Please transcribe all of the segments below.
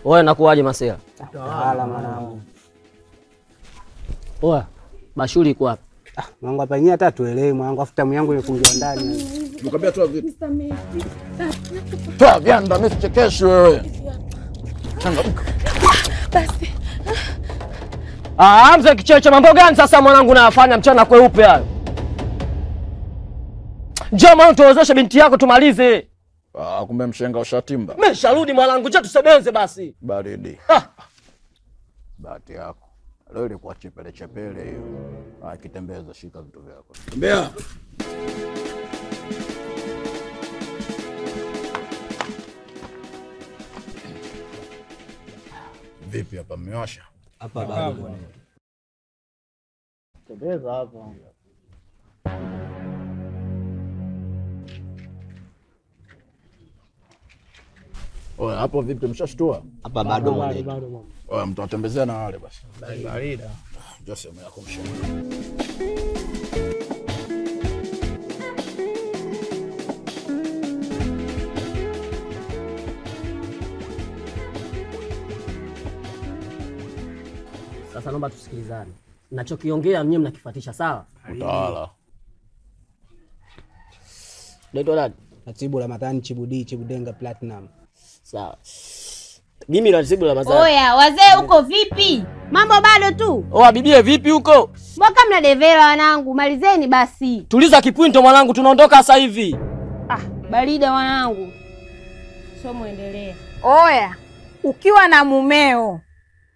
Oya, nakuaje masela? Tawala mwanangu. Oya, bashuri iko wapi? Ah, mwanangu hapa yenyewe hata tuelewi mwanangu, afu tamu yangu imefungiwa ndani. Nikwambia toa vitu. Toa vyanda, mimi sichekeshi wewe. Changamka. Basi. Ah, mzee kicheche, mambo gani sasa mwanangu nayafanya mchana kweupe hayo? Njoo mwanangu tuozeshe binti yako tumalize. Ah, kumbe mshenga ushatimba. Mimi nisharudi mwanangu, njoo tusebenze basi. Baridi. Ah. Bahati yako. Leo ilikuwa chepele chepele hiyo. Ah, kitembeza, shika vitu vyako. Tembea. Vipi hapa mmewasha? Hapa bado. Tembeza hapa. Oya, hapo vipi mshashtua? Hapa bado mwanangu. Oya, mtu atembezea na wale basi. Barida. Njoo sehemu yako mshenga. Sasa naomba tusikilizane. Ninachokiongea mnyewe mnakifuatisha, sawa? Utawala. Naitwa nani? Ratibu Ramadhani Chibudi Chibudenga Platinum. Sawa. Mimi Ratibu Ramadhani. Oya, wazee huko vipi? Mambo bado tu. Oa bibie vipi huko? Mwaka mna devela wanangu, malizeni basi. Tuliza kipwinto mwanangu, tunaondoka sasa hivi. Ah, barida wanangu. Somo endelea. Oya, ukiwa na mumeo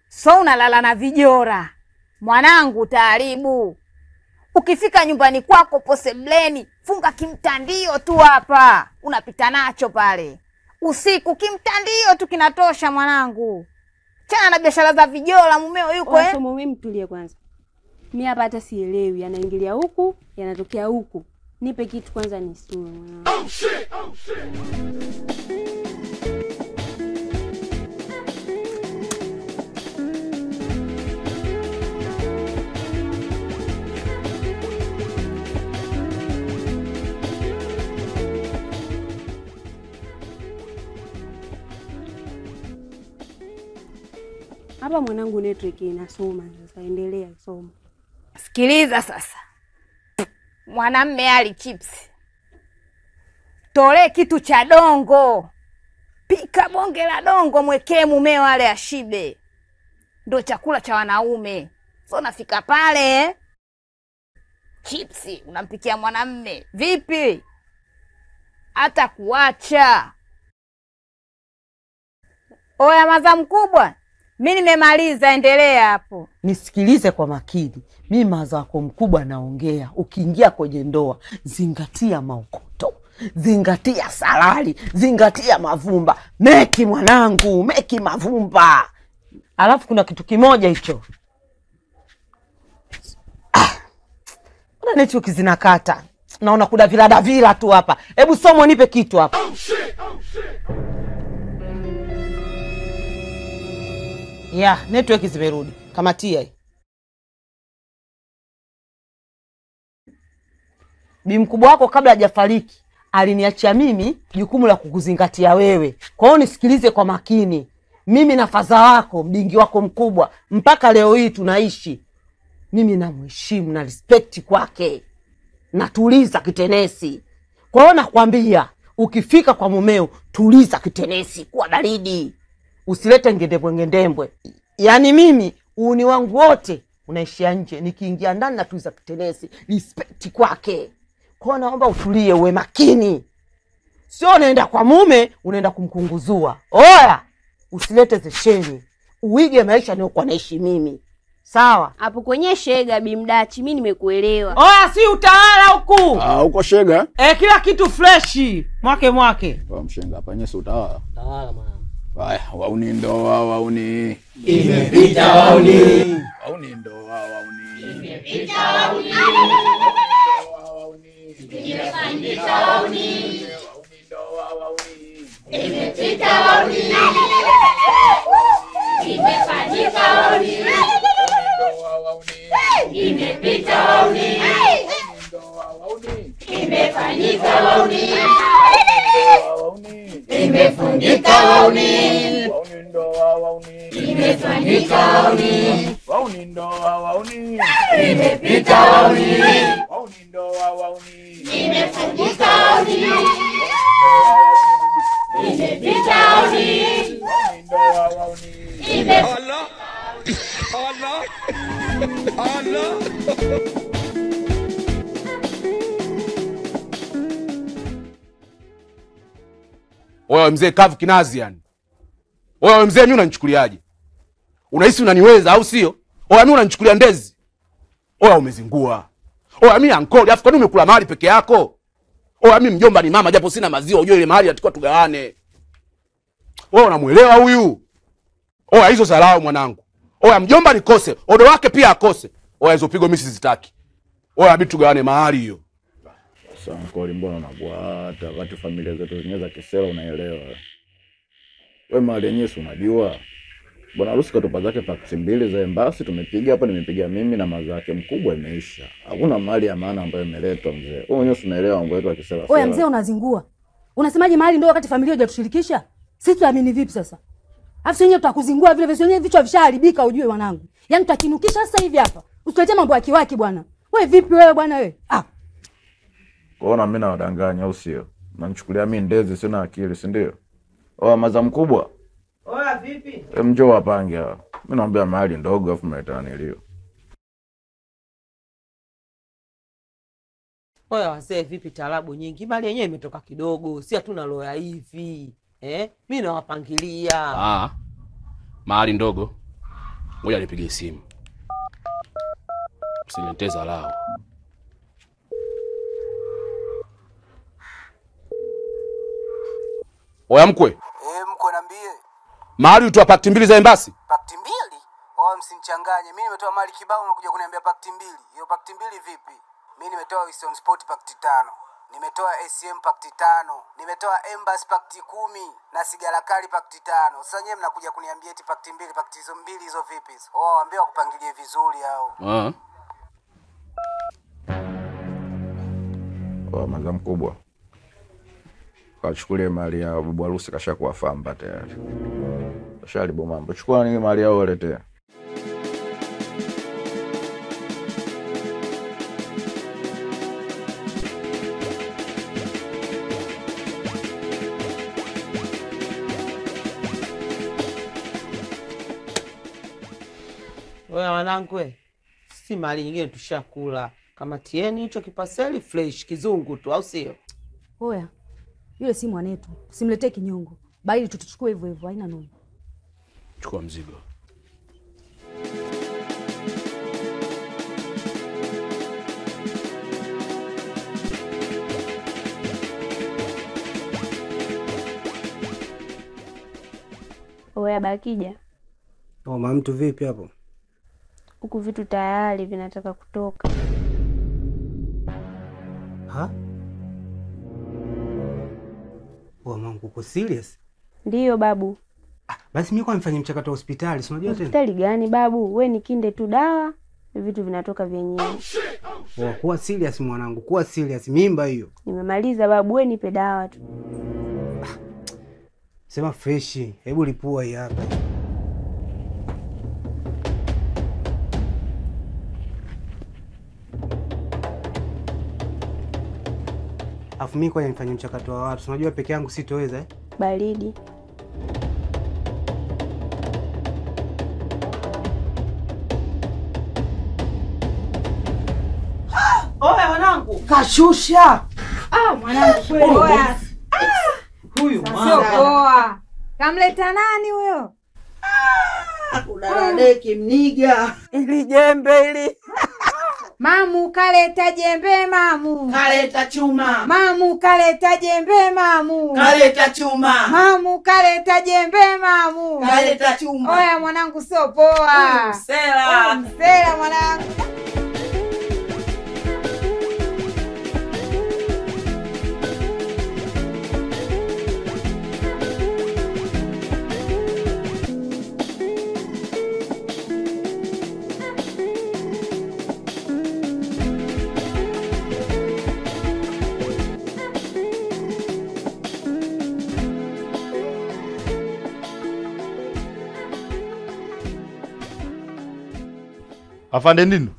so unalala na vijora. Mwanangu taaribu. Ukifika nyumbani kwako posebleni, funga kimtandio tu hapa. Unapita nacho pale. Usiku kimtandio tu kinatosha mwanangu. Chana na biashara za vijora, mumeo yuko eh. Somo mimi mtulie kwanza. Mimi hapa hata sielewi, yanaingilia huku, yanatokea huku. Nipe kitu kwanza nisome mwanangu. Oh shit, oh shit. Hapa mwanangu network inasoma sasa, endelea soma. Sikiliza sasa. Mwanamme ali chips. Tolee kitu cha dongo. Pika bonge la dongo mwekee mumeo ale ashibe. Ndio chakula cha wanaume. So nafika pale chips unampikia mwanamme. Vipi? Hata kuacha. Oya maza mkubwa. Mimi nimemaliza, endelea hapo. Nisikilize kwa makini. Mimi maza wako mkubwa naongea. Ukiingia kwenye ndoa, zingatia maokoto, zingatia salali, zingatia mavumba. Meki mwanangu, meki mavumba. Alafu kuna kitu kimoja hicho. Kuna network zinakata. Naona kuna vilada vila tu hapa. Hebu somo nipe kitu hapa. Oh shit, oh shit. Ya, network zimerudi. Kamatia hii. Bi mkubwa wako kabla hajafariki aliniachia mimi jukumu la kukuzingatia wewe. Kwa hiyo nisikilize kwa makini. Mimi na faza wako, mdingi wako mkubwa, mpaka leo hii tunaishi. Mimi namheshimu na respect kwake. Natuliza kitenesi. Kwa hiyo nakwambia, ukifika kwa mumeo, tuliza kitenesi, kuwa baridi. Usilete ngendembwe ngendembwe. Yaani mimi uuni wangu wote unaishia nje, nikiingia ndani natuliza kitenesi, respect kwake. Kwa naomba utulie, uwe makini. Sio unaenda kwa mume, unaenda kumkunguzua. Oya, usilete zesheni. Uige maisha niliyokuwa naishi mimi. Sawa? Hapo kwenye shega bimdachi mimi nimekuelewa. Oya, si utawala huku. Ah, huko shega? Eh, kila kitu freshi. Mwake mwake. Kwa mshenga hapa nyewe si utawala. Utawala mwanangu. Haya, wauni ndoa wauni. Imepita wauni. Wauni ndoa wauni. Imepita wauni. Imefanyika wauni. Wauni ndoa wauni. Imepita wauni. Imefanyika wauni. Imepita wauni. Imefanyika wauni. Imefungika wauni. Wauni ndoa. Imefanyika wauni. Wauni ndoa wauni. Imepita wauni. Wauni ndoa wauni. Imefanyika wauni. Imepita wauni. Wauni ndoa wauni. Allah. Allah. Allah. Wewe mzee kavu kinazi yani. Wewe mzee mimi unanichukuliaje? Unahisi unaniweza au sio? Wewe mimi unanichukulia ndezi. Wewe umezingua. Wewe mimi ankoli, afu kwa nini umekula mahali peke yako? Wewe mimi mjomba ni mama japo sina maziwa, unajua ile mahali atakuwa tugawane. Wewe unamuelewa huyu? Oya hizo zarao mwanangu. Oya mjomba nikose, odo wake pia akose. Oya hizo pigo mimi sizitaki. Oya bibi tugawane mahali hiyo. Sasa ankoli mbona unabwata wakati familia zetu zenyewe za kisera unaelewa. Wewe mahali yenyewe si unajua. Bwana harusi katupa zake pakiti mbili za embasi tumepiga hapa, nimepiga mimi na mazake mkubwa imeisha. Hakuna mali ya maana ambayo imeletwa mzee. Wewe mwenyewe unaelewa mambo yetu ya kisera. Oya mzee unazingua. Unasemaje mahali ndio wakati familia hujatushirikisha? Sisi tuamini vipi sasa? Afu wenyewe tutakuzingua vile vile, wenyewe vichwa vishaharibika ujue wanangu. Yaani tutakinukisha sasa hivi hapa. Usituletee mambo ya kiwaki bwana. Wewe vipi wewe bwana wewe? Ah. Kwaona mimi nawadanganya au sio? Nanichukulia mimi ndezi sina akili, si ndio? Oa maza mkubwa. Oa vipi? Mjoo wapange hawa. Mimi naomba mahali ndogo afu mleta nilio. Oya wazee vipi taarabu nyingi? Mali yenyewe imetoka kidogo, si hatuna roho hivi. Mimi nawapangilia. Ah. Mahali ndogo. Ngoja nipige simu. Usiniletee dharau. Oya mkwe. Mkwe niambie. Mahali utoa pakti mbili za embasi? Pakti mbili? Oya msinichanganye. Mimi nimetoa mali kibao unakuja kuniambia pakti mbili. Hiyo pakti mbili vipi? Mimi nimetoa Wilson Sport pakti 5. Nimetoa ACM pakti 5, nimetoa Embassy pakti 10 na sigara kali pakti 5. Sasa nyewe mnakuja kuniambia eti pakti mbili, pakti hizo mbili hizo vipi hizo? Oh, waambie wakupangilie vizuri hao. Ah. Oh, maza mkubwa. Kachukulie mali yao, babu harusi kashakuwa famba tayari. Kasharibu mambo. Chukua nini mali yao waletea. Oya wanangu, si mali nyingine tushakula. Kama tieni hicho kipaseli fresh kizungu tu au sio? Oya, yule si mwanetu. Usimletee kinyongo. Bali tutuchukue hivyo hivyo, haina noma. Chukua mzigo. Oya Bakija. Oh, mtu vipi hapo? Huku vitu tayari vinataka kutoka. Ha? Oh, mangu uko serious? Ndiyo babu. Ah, basi mimi kwa nifanye mchakato wa hospitali, si unajua tena? Hospitali gani babu? We ni kinde tu dawa, vitu vinatoka vyenyewe. Oh, kuwa serious mwanangu, kuwa serious, mimba hiyo. Nimemaliza babu, we nipe dawa tu. Ah, sema fresh, hebu lipua hii hapa. Afu mimi kwa nifanye mchakato wa watu, unajua peke yangu sitoweza eh? Baridi. Oya wanangu, kashusha. Ah, mwanangu kweli. Oya. Huyu mwana. Sio poa. Kamleta nani huyo? Ah, udaradeki mniga. Ili jembe ili. Mamu kaleta jembe mamu. Kaleta chuma. Mamu kaleta jembe mamu. Kaleta chuma. Mamu kaleta jembe mamu. Kaleta chuma. Oya mwanangu sio poa. Msela. Msela mwanangu. Afande Ndindo,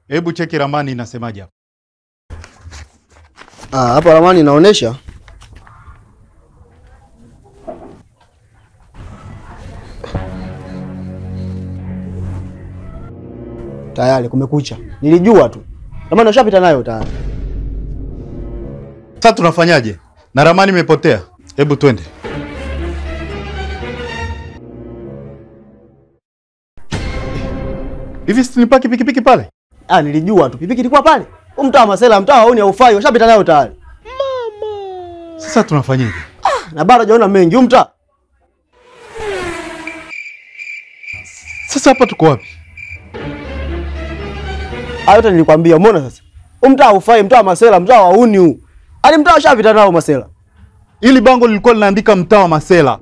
hebu cheki ramani inasemaje hapa. Ah, hapa ramani inaonesha tayari kumekucha. Nilijua tu. Ramani ushapita nayo tayari. Sasa tunafanyaje? Na ramani imepotea. Hebu twende. Hivi si nipaki pikipiki pale? Ah, nilijua tu. Pikipiki ilikuwa pale. Huyu mtaa Masela, mtaa haoni haufai, ushapita nayo tayari. Mama. Sasa tunafanyaje? Ah, na bado hajaona mengi huyu mtaa. Sasa hapa tuko wapi? Hayo yote nilikwambia, umeona sasa? Huyu mtaa haufai, mtaa Masela, mtaa wauni huu. Ani mtaa ushapita nao Masela. Ili bango lilikuwa linaandika mtaa wa Masela.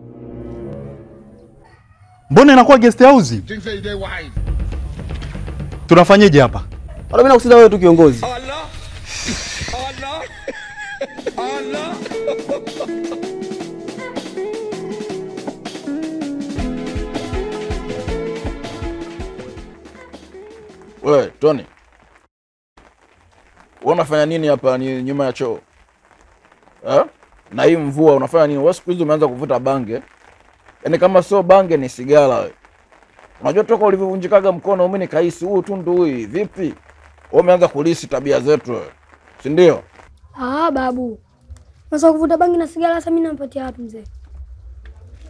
Mbona inakuwa guest house? Tunafanyeje hapa? Wala mimi nakusikiza wewe tu kiongozi. Allah. Allah. Allah. Wewe Tony, wewe unafanya nini hapa ni nyuma ya choo? Eh? Na hii mvua unafanya nini? Wewe siku hizi umeanza kuvuta bange. Yaani kama sio bange ni sigara wewe. Unajua toka ulivyovunjikaga mkono mimi nikahisi huu tundu huyu vipi? Wewe umeanza kulisi tabia zetu wewe. Si ndio? Ah babu. Unaweza kuvuta bangi na sigara sasa mimi nampatia wapi mzee?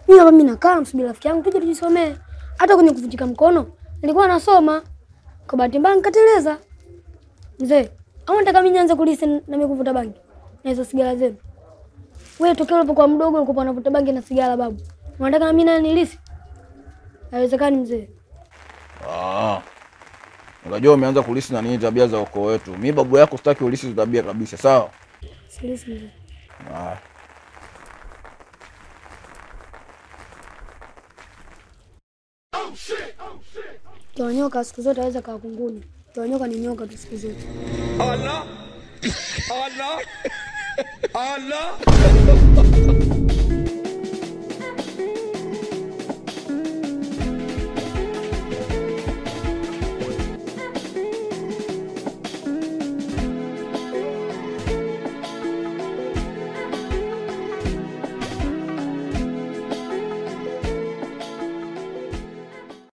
Mimi hapa mimi nakaa namsubiri rafiki yangu tuje tujisomee. Hata kwenye kuvunjika mkono nilikuwa nasoma. Kwa bahati mbaya nikateleza. Mzee, au nataka mimi nianze kulisi na mimi kuvuta bangi na hizo sigara zenu? Wewe tokea ulipokuwa mdogo ulikuwa unavuta bangi na sigara babu. Unataka na mimi nani nilisi? Haiwezekani mzee. Ah. Unajua umeanza kulisi na nini tabia za ukoo wetu. Mimi babu yako sitaki ulisi hizo tabia kabisa, sawa? Silisi mzee. Ah. Oh shit. Oh shit. Nyoka siku zote aweza kawa kunguni. Nyoka ni nyoka tu siku zote. Allah. Allah. Allah.